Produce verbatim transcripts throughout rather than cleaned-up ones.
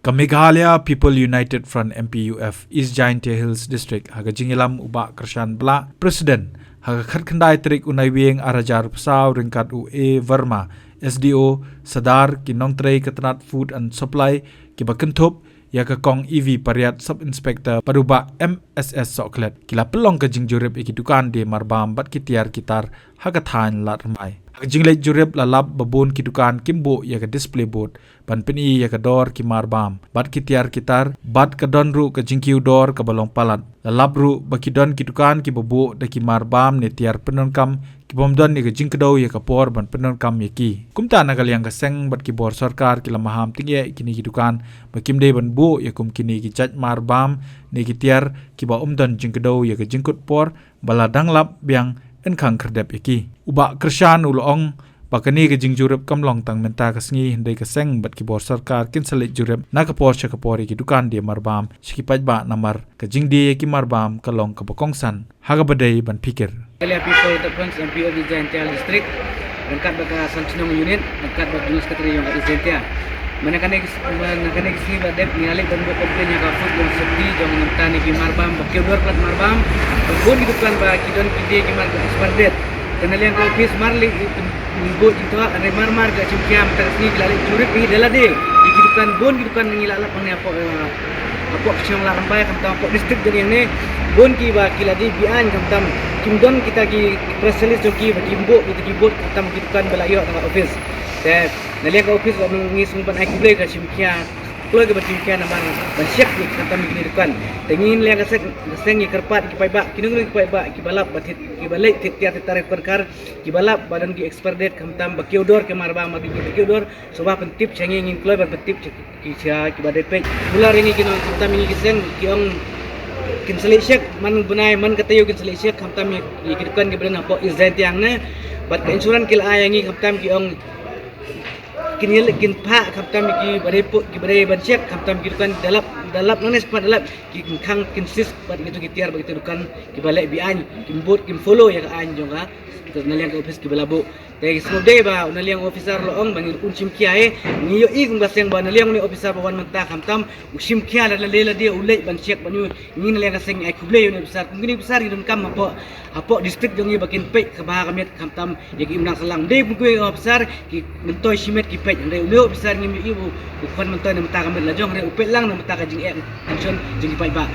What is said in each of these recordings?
Ka Meghalaya People United Front, M P U F, East Jaintia Hills District, ha ka jingïalam u Bah Kyrshan Blah, President, ha ka khatkhyndai tarik u Naiwieng arhajar arphew saw, ryngkat u A Verma, S D O, Sadar, ki nongtrei ka tnat Food and Supply, kiba kynthup ïa ka Kong E V Pariat, Sub Inspector, bad u Bah M S S Sohkhlet, ki la pynlong ka jingjurip ïa ki dukan die marbam bad ki tiar ki tar ha ka thaiñ Lad Rymbai. Ha ka jingleit jurip la lap ba bun ki dukan kim buh ïa ka display board ban pyni ïa ka dor ki marbam bad ki tiar ki tar, bad ka don ruh ka jingkiew dor kaba long palat. La lap ruh ba ki don ki dukan kiba buh da ki marbam ne tiar pyndonkam kibym don ïa ka jingkdew ïa ka por ban pyndonkam ïa ki. Kumta, na ka liang ka seng bad ki bor sorkar ki la maham tyngeh ïa kine ki dukan ba kim dei ban buh ïa kum kine ki jait marbam ne ki tiar kiba ym don jingkdew ïa ka jingkut por ba la dang lap biang yn khang khyrdep ïa ki. U Bah Kyrshan u la ong ba kane ka jingjurip kam long tang mynta ka sngi, hynrei ka seng bad ki bor sorkar kin sa leit jurip na ka por sha ka por ïa ki dukan die marbam sha ki paidbah, namar ka jingdie ïa ki marbam ka long kaba kongsan ha kaba dei ban phikir. Meghalaya People United Front, M P U F East Jaintia District, ryngkat bad ka San Chnong Unit, ryngkat bad General Secretary jong ka East Jaintia. Mynta kane ki, mynta kane ki sngi ba dep ngi la leit ban buh complain ïa ka Food Safety jong ngi, mynta ne ki marbam ba kiew dor palat marbam, ba bun ki dukan ba ki don ki die ki mar ka expired date. Te na liang ka office mar lei ngi buh jingthoh, hynrei mar mar ka shim khia, mynta ka sngi ngi la leit jurip hi da lade ïa ki dukan, bun ki dukan ngi la lap hangne hapoh, eh, hapoh ka shnong Lad Rymbai, khamtam hapoh district jong ngi hangne, bun kiba ki la dei be-aiñ, khamtam kim don kita ki press release jong ki ba kim buh kita ki board, khamtam ki dukan ba la ïoh na ka office. Te na liang ka office ba ngi sngewbha ban ai khublei ka shim khia, kloi kaba shim khia namar ban check ïa khamtam kine ki dukan. Te ngi na liang ka seng, ka seng ngi kyrpad ïa ki paidbah, kino kino ki paidbah kiba lap ba thied, kiba leit thied tiar thied tar ha ki dukan, kiba lap ba don ki expired date, khamtam ba kiew dor ki marbam, ba ki kiew dor, sngewbha pyntip sha ngi, ngin kloi ban pyntip sha ki, sha kiba dei peit. Kular ïa ngi ki nong, khamtam ïa ngi ki seng, ki ong kin sa leit check man bnai, man ka taïew kin sa leit check, khamtam ïa, ïa ki dukan kiba don hapoh East Jaintia hangne. Bad ka insurance ki la ai ïa ngi, khamtam ki ong kin ïa leit kin phah, khamtam ïa kiba dei peit, kiba dei ban check, khamtam ki dukan da lap, da lap nangne spat da lap, kin khang kin seize bad kito ki tiar bad kito ki dukan kiba leh be-aiñ, kim bud, kim follow ïa ka aiñ jong ka, na liang ka office kiba la buh. Te sngewdei ba na liang officer la ong ba ngin, un shim khia hi. Ngi ïohi kum ka seng ba na liang une officer ba wan mynta, khamtam u shim khia lade lade, u leit ban check ban ïoh. Ngi na liang ka seng ngi ai khublei ïa une officer. Kum kine officer ki donkam hapoh, hapoh district jong ngi ba kin peit kaba ha ka miet, khamtam ïa ki imlang sahlang. Dei kum kine officer ki myntoi shimet ki peit, hynrei une officer ngim ïohi u, u khon myntoi na bynta ka miet la jong, hynrei u peit lang na bynta ka jingeh, tension jong ki paidbah.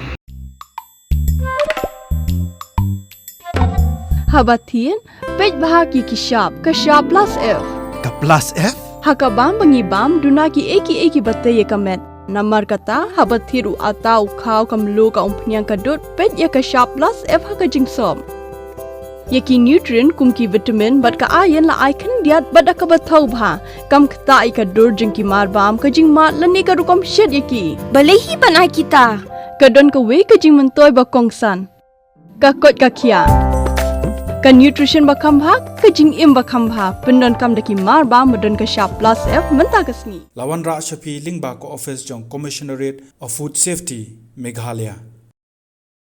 Haba thied, peit bha ïa ki shap, ka shap plus F. Ka plus F? Ha ka bam ba ngi bam, duna kiei kiei kiba tei ïa ka met. Namar kata, haba thied u atta, u khaw, ka mluh, ka umphniang, ka dud, peit ïa ka shap plus F ha ka jingsop. Ïa ki nutrient kum ki vitamin bad ka iron la ai khyndiat bad da kaba thaw bha. Kam ktah ïa ka dur jong ki marbam, ka jingmad lane ka rukom shet ïa ki. Balei hi ban ai kita? Ka don kawei ka jingmyntoi ba kongsan. Ka koit ka khiah. Ka nutrition ba kham bha, ka jingim ba kham bha. Pyndonkam da ki marbam ba don ka shap plus F mynta ka sngi. La wanrah sha phi lyngba ka office jong Commissionerate of Food Safety, Meghalaya.